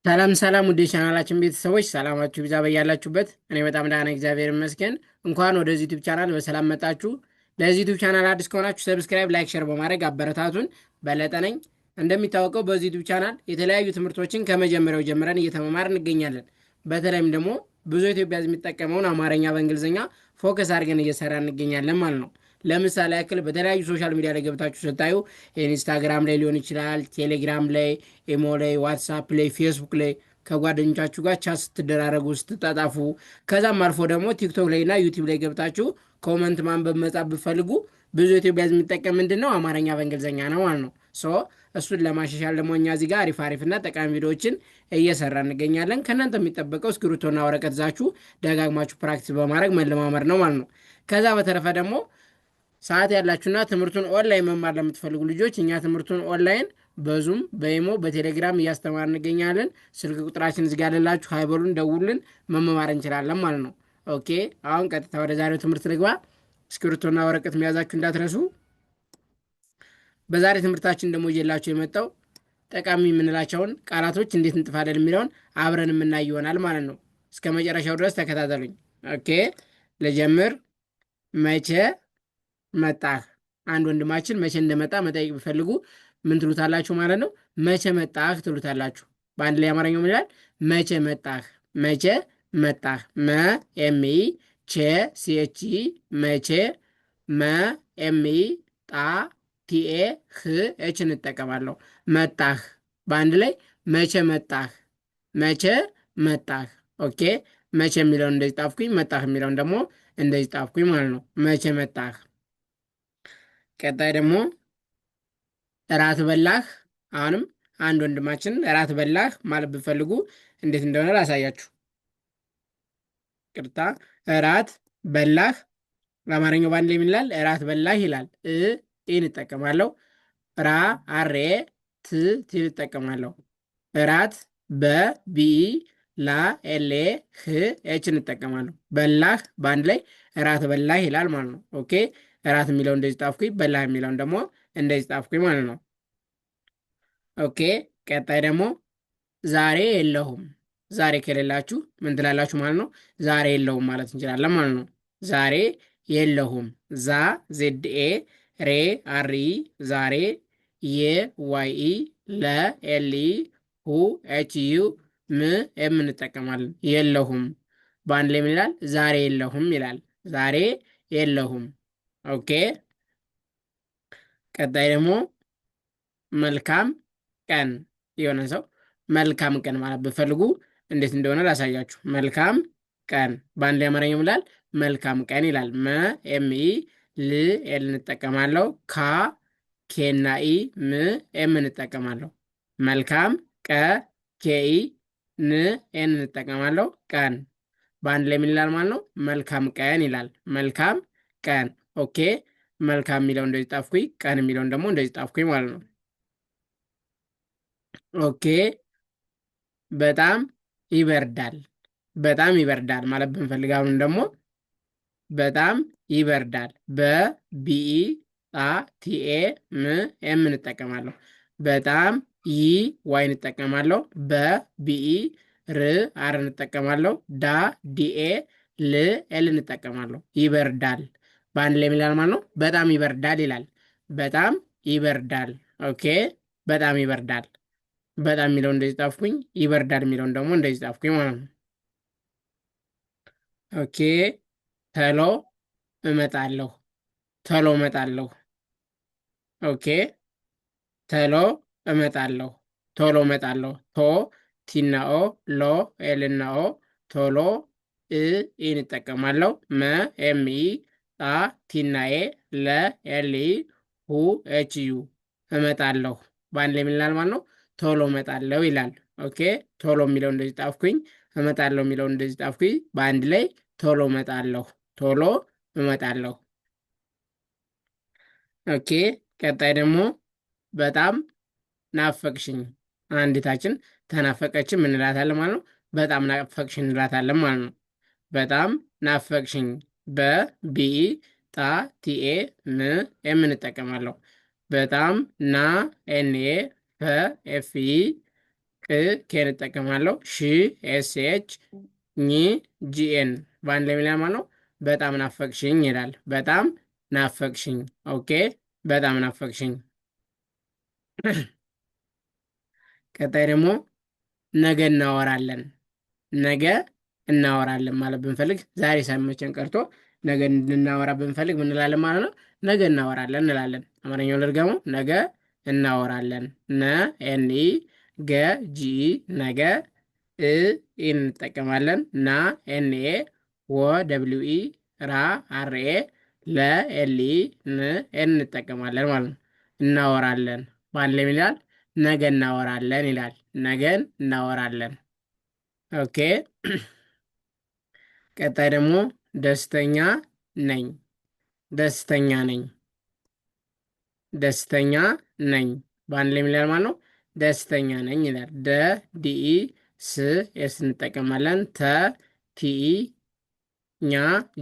ሰላም ሰላም ውድ የቻናላችን ቤተሰቦች ሰላማችሁ ይብዛ በያላችሁበት። እኔ በጣም ደህና ነኝ፣ እግዚአብሔር ይመስገን። እንኳን ወደዚህ ዩቲዩብ ቻናል በሰላም መጣችሁ። ለዚህ ዩቲዩብ ቻናል አዲስ ከሆናችሁ subscribe፣ like፣ share በማድረግ አበረታቱን። በለጠ ነኝ። እንደሚታወቀው በዚህ ዩቲዩብ ቻናል የተለያዩ ትምህርቶችን ከመጀመሪያው ጀምረን እየተመማር እንገኛለን። በተለይም ደግሞ ብዙ ኢትዮጵያ የሚጠቀመውን አማርኛ በእንግሊዝኛ focus አድርገን እየሰራ እንገኛለን ማለት ነው። ለምሳሌ ያክል በተለያዩ social media ላይ ገብታችሁ ስታዩ ኢንስታግራም ላይ ሊሆን ይችላል፣ ቴሌግራም ላይ፣ ኢሞ ላይ፣ ዋትሳፕ ላይ፣ ፌስቡክ ላይ ከጓደኞቻችሁ ጋር chat ስትደራረጉ ስትጣጣፉ፣ ከዛም አልፎ ደግሞ ቲክቶክ ላይ እና ዩቲዩብ ላይ ገብታችሁ comment ማንበብ መጻፍ ብትፈልጉ ብዙ ኢትዮጵያ የሚጠቀም ምንድን ነው አማርኛ በእንግሊዝኛ ነው ማለት ነው። So እሱን ለማሻሻል ደግሞ እኛ እዚህ ጋር አሪፍ አሪፍና ጠቃሚ ቪዲዮዎችን እየሰራ እንገኛለን። ከእናንተ የሚጠበቀው እስክሪብቶና ወረቀት ይዛችሁ ደጋግማችሁ practice በማድረግ መለማመድ ነው ማለት ነው። ከዛ በተረፈ ደግሞ ሰዓት ያላችሁና ትምህርቱን ኦንላይን መማር ለምትፈልጉ ልጆች እኛ ትምህርቱን ኦንላይን በዙም፣ በኢሞ፣ በቴሌግራም እያስተማር እንገኛለን። ስልክ ቁጥራችን እዚህ ጋር ያለላችሁ hi በሉን፣ ደውሉልን፣ መመማር እንችላለን ማለት ነው። Okay፣ አሁን ቀጥታ ወደ ዛሬው ትምህርት ልግባ። እስክሪብቶና ወረቀት መያዛችሁ እንዳትረሱ። በዛሬ ትምህርታችን ደግሞ ይዤላችሁ የመጣው ጠቃሚ የምንላቸውን ቃላቶች እንዴት እንጥፋለን የሚለውን አብረን የምናይ ይሆናል ማለት ነው። እስከ መጨረሻው ድረስ ተከታተሉኝ። Okay፣ ልጀምር። መቼ መጣህ? አንድ ወንድማችን መቼ እንደመጣ መጠየቅ ቢፈልጉ ምን ትሉታላችሁ ማለት ነው? መቼ መጣህ ትሉታላችሁ። በአንድ ላይ አማርኛው ምን ይላል? መቼ መጣህ፣ መቼ መጣህ። መ M E ቼ C H E መቼ፣ መ M E ጣ T A ህ H እንጠቀማለሁ። መጣህ በአንድ ላይ መቼ መጣህ፣ መቼ መጣህ። Okay፣ መቼ የሚለውን እንደዚህ ጣፍኩኝ፣ መጣህ የሚለውን ደግሞ እንደዚህ ጣፍኩኝ ማለት ነው። መቼ መጣህ። ቀጣይ ደግሞ እራት በላህ። አሁንም አንድ ወንድማችን እራት በላህ ማለት ብፈልጉ እንዴት እንደሆነ ላሳያችሁ። ቅርታ፣ እራት በላህ በአማርኛው በአንድ ላይ ምን ይላል? እራት በላህ ይላል። እ E ን እጠቀማለሁ። ራ R A ት T እጠቀማለሁ። እራት በ B ላ L A ህ H እንጠቀማለሁ። በላህ በአንድ ላይ እራት በላህ ይላል ማለት ነው። Okay፣ እራት የሚለው እንደዚህ ጣፍኩኝ፣ በላህ የሚለውን ደግሞ እንደዚህ ጣፍኩኝ ማለት ነው። Okay፣ ቀጣይ ደግሞ ዛሬ የለሁም። ዛሬ ከሌላችሁ ምን ትላላችሁ ማለት ነው? ዛሬ የለሁም ማለት እንችላለን ማለት ነው። ዛሬ የለሁም። ዛ Z A ሬ R E ዛሬ፣ የ Y E ለ L E ሁ H U ም M እንጠቀማለን። የለሁም በአንድ ላይ ምን ይላል? ዛሬ የለሁም ይላል። ዛሬ የለሁም። Okay፣ ቀጣይ ደግሞ መልካም ቀን። የሆነ ሰው መልካም ቀን ማለት ብፈልጉ እንዴት እንደሆነ ላሳያችሁ። መልካም ቀን በአንድ ላይ አማርኛው ይላል መልካም ቀን ይላል። መ M E ል L እንጠቀማለሁ። ካ K ና E ም M እንጠቀማለሁ። መልካም ቀ K E ን N እንጠቀማለሁ። ቀን በአንድ ላይ ምን ይላል ማለት ነው? መልካም ቀን ይላል። መልካም ቀን። Okay፣ መልካም የሚለው እንደዚህ ጣፍኩኝ፣ ቀን የሚለውን ደግሞ እንደዚህ ጣፍኩኝ ማለት ነው። Okay፣ በጣም ይበርዳል። በጣም ይበርዳል ማለት ብንፈልግ አሁን ደግሞ በጣም ይበርዳል በ B E ጣ T A ም M እንጠቀማለሁ። በጣም ይ Y እንጠቀማለሁ። በ B E ር R እንጠቀማለሁ። ዳ D A ል L እንጠቀማለሁ። ይበርዳል በአንድ ላይ ይላል ማለት ነው። በጣም ይበርዳል ይላል። በጣም ይበርዳል። Okay፣ በጣም ይበርዳል። በጣም የሚለውን እንደዚህ ጣፍኩኝ። ይበርዳል የሚለውን ደግሞ እንደዚህ ጣፍኩኝ ማለት ነው። Okay፣ ተሎ እመጣለሁ፣ ተሎ እመጣለሁ። Okay፣ ተሎ እመጣለሁ፣ ቶሎ እመጣለሁ። ቶ T ና O ሎ L ና O ቶሎ እ E ን እጠቀማለሁ። መ M E ጣ T ና A ለ L E ሁ H U እመጣለሁ። በአንድ ላይ ምን ይላል ማለት ነው? ቶሎ እመጣለሁ ይላል። Okay፣ ቶሎ የሚለው እንደዚህ ጣፍኩኝ፣ እመጣለሁ የሚለው እንደዚህ ጣፍኩኝ። በአንድ ላይ ቶሎ እመጣለሁ፣ ቶሎ እመጣለሁ። Okay፣ ቀጣይ ደግሞ በጣም ናፈቅሽኝ። አንዲታችን ተናፈቀችን ምን እንላታለን ማለት ነው? በጣም ናፈቅሽኝ እንላታለን ማለት ነው። በጣም ናፈቅሽኝ በ B ጣ T A ም M እንጠቀማለሁ። በጣም ና N A ፈ F E ቅ ቅ K እንጠቀማለሁ። ሽ S H ኝ G N በአንድ ላይ ምን ማለት ነው? በጣም ናፈቅሽኝ ይላል። በጣም ናፈቅሽኝ። Okay፣ በጣም ናፈቅሽኝ። ቀጣይ ደግሞ ነገ እናወራለን። ነገ እናወራለን ማለት ብንፈልግ ዛሬ ሳይመቸን ቀርቶ ነገ እንድናወራ ብንፈልግ ምን እንላለን ማለት ነው? ነገ እናወራለን እንላለን። አማርኛው ልድገመው። ነገ እናወራለን። ነ N E ገ G ነገ እ E እንጠቀማለን። ና N A ወ W E ራ R A ለ L E ን N እንጠቀማለን ማለት ነው። እናወራለን በአንድ ላይ ይላል ነገ እናወራለን ይላል። ነገን እናወራለን። Okay። ቀጣይ ደግሞ ደስተኛ ነኝ፣ ደስተኛ ነኝ፣ ደስተኛ ነኝ በአንድ ላይ ይላል ማለት ነው። ደስተኛ ነኝ ይላል። ደ D E ስ S እንጠቀማለን። ተ T E ኛ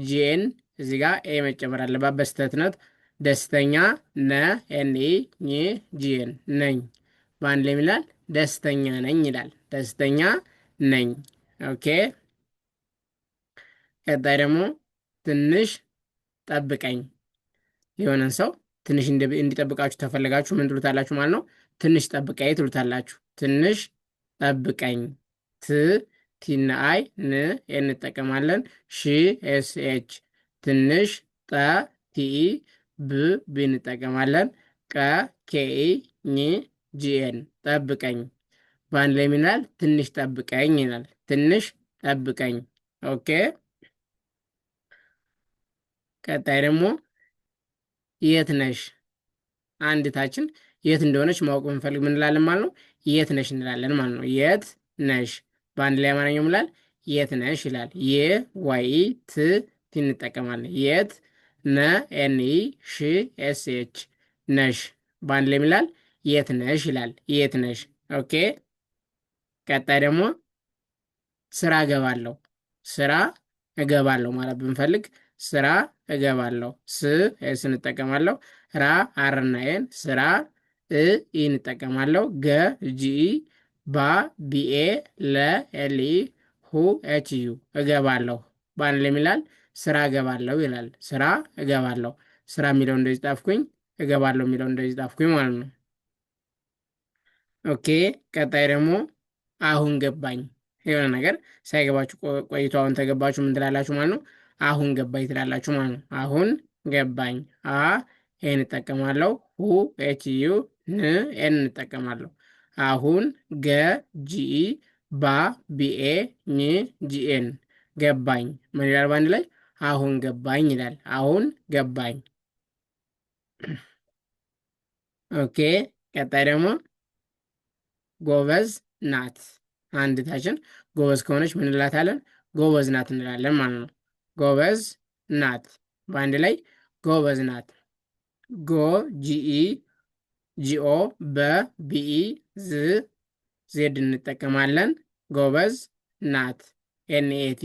G N እዚህ ጋር A መጨመር አለባት በስህተት ናት። ደስተኛ ነ N E ኝ G N ነኝ በአንድ ላይ ይላል ደስተኛ ነኝ ይላል። ደስተኛ ነኝ። Okay። ቀጣይ ደግሞ ትንሽ ጠብቀኝ። የሆነን ሰው ትንሽ እንዲጠብቃችሁ ተፈልጋችሁ ምን ትሉታላችሁ ማለት ነው? ትንሽ ጠብቀኝ ትሉታላችሁ። ትንሽ ጠብቀኝ። ት T ና I ን እንጠቀማለን። ሽ S H ትንሽ ጠ T E ብ B እንጠቀማለን። ቀ K E ኝ G N ጠብቀኝ። በአንድ ላይ ምን ይላል? ትንሽ ጠብቀኝ ይላል። ትንሽ ጠብቀኝ። Okay። ቀጣይ ደግሞ የት ነሽ? አንድታችን የት እንደሆነች ማወቅ ብንፈልግ ምን እንላለን ማለት ነው? የት ነሽ እንላለን ማለት ነው። የት ነሽ በአንድ ላይ አማርኛው ይላል የት ነሽ ይላል። የ Y ት T እንጠቀማለን። የት ነ N E ሽ S H ነሽ በአንድ ላይ ይላል የት ነሽ ይላል። የት ነሽ። Okay። ቀጣይ ደግሞ ስራ እገባለሁ። ስራ እገባለሁ ማለት ብንፈልግ ስራ እገባለሁ ስ S እንጠቀማለሁ። ራ R እና N ስራ እ E እንጠቀማለሁ። ገ G E ባ B A ለ L E ሁ H U እገባለሁ በአንድ ላይ ይላል ስራ እገባለሁ ይላል። ስራ እገባለሁ። ስራ የሚለው እንደዚህ ጣፍኩኝ፣ እገባለሁ የሚለው እንደዚህ ጣፍኩኝ ማለት ነው። Okay። ቀጣይ ደግሞ አሁን ገባኝ። የሆነ ነገር ሳይገባችሁ ቆይቶ አሁን ተገባችሁ ምን ትላላችሁ ማለት ነው? አሁን ገባኝ ትላላችሁ ማለት ነው። አሁን ገባኝ። አ A ን እጠቀማለሁ። ሁ H U ን N እንጠቀማለሁ። አሁን ገ G E ባ B A ኝ G N ገባኝ። ምን ይላል በአንድ ላይ? አሁን ገባኝ ይላል። አሁን ገባኝ። Okay። ቀጣይ ደግሞ ጎበዝ ናት። አንድታችን ጎበዝ ከሆነች ምን እንላታለን? ጎበዝ ናት እንላለን ማለት ነው። ጎበዝ ናት። በአንድ ላይ ጎበዝ ናት። ጎ G E G O በ B E ዝ Z እንጠቀማለን። ጎበዝ ናት N A T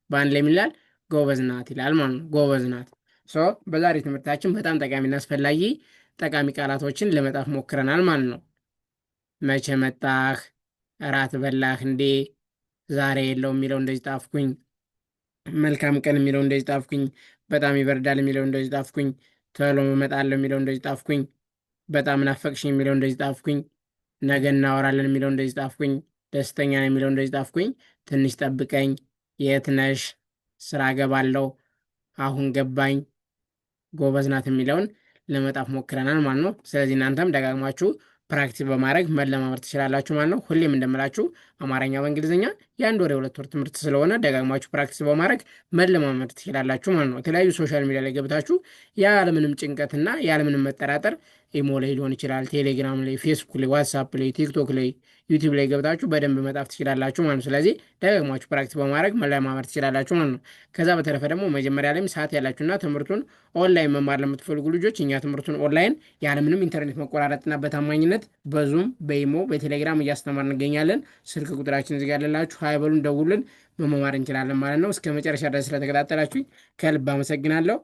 በአንድ ላይ ይላል ጎበዝ ናት ይላል ማለት ነው። ጎበዝ ናት። So በዛሬ ትምህርታችን በጣም ጠቃሚና አስፈላጊ ጠቃሚ ቃላቶችን ለመጻፍ ሞክረናል ማለት ነው። መቼ መጣህ፣ እራት በላህ እንዴ፣ ዛሬ የለው የሚለው እንደዚህ ጣፍኩኝ፣ መልካም ቀን የሚለው እንደዚህ ጣፍኩኝ፣ በጣም ይበርዳል የሚለው እንደዚህ ጣፍኩኝ፣ ቶሎ እመጣለሁ የሚለው እንደዚህ ጣፍኩኝ፣ በጣም ናፈቅሽኝ የሚለው እንደዚህ ጣፍኩኝ፣ ነገ እናወራለን የሚለው እንደዚህ ጣፍኩኝ፣ ደስተኛ ነው የሚለው እንደዚህ ጣፍኩኝ፣ ትንሽ ጠብቀኝ፣ የት ነሽ፣ ስራ ገባለሁ፣ አሁን ገባኝ፣ ጎበዝ ናት የሚለውን ለመጣፍ ሞክረናል ማለት ነው። ስለዚህ እናንተም ደጋግማችሁ practice በማድረግ መለማመድ ትችላላችሁ ማለት ነው። ሁሌም እንደምላችሁ አማርኛ በእንግሊዝኛ የአንድ ወር የሁለት ወር ትምህርት ስለሆነ ደጋግማችሁ practice በማድረግ መለማመድ ትችላላችሁ ማለት ነው። የተለያዩ social media ላይ ገብታችሁ ያለምንም ጭንቀትና ያለምንም መጠራጠር ኢሞ ላይ ሊሆን ይችላል፣ ቴሌግራም ላይ፣ ፌስቡክ ላይ፣ ዋትሳፕ ላይ፣ ቲክቶክ ላይ፣ ዩቲዩብ ላይ ገብታችሁ በደንብ መጣፍ ትችላላችሁ ማለት ነው። ስለዚህ ደጋግማችሁ practice በማድረግ መለማመድ ትችላላችሁ ማለት ነው። ከዛ በተረፈ ደግሞ መጀመሪያ ላይም ሰዓት ያላችሁና ትምህርቱን ኦንላይን መማር ለምትፈልጉ ልጆች እኛ ትምህርቱን ኦንላይን ያለምንም ኢንተርኔት መቆራረጥና በታማኝነት በዙም በኢሞ በቴሌግራም እያስተማርን እንገኛለን። ስልክ ቁጥራችን እዚህ ጋር ያለላችሁ hi በሉን፣ ደውሉልን፣ መማማር እንችላለን ማለት ነው። እስከ መጨረሻ ድረስ ስለተከታተላችሁኝ ከልብ አመሰግናለሁ።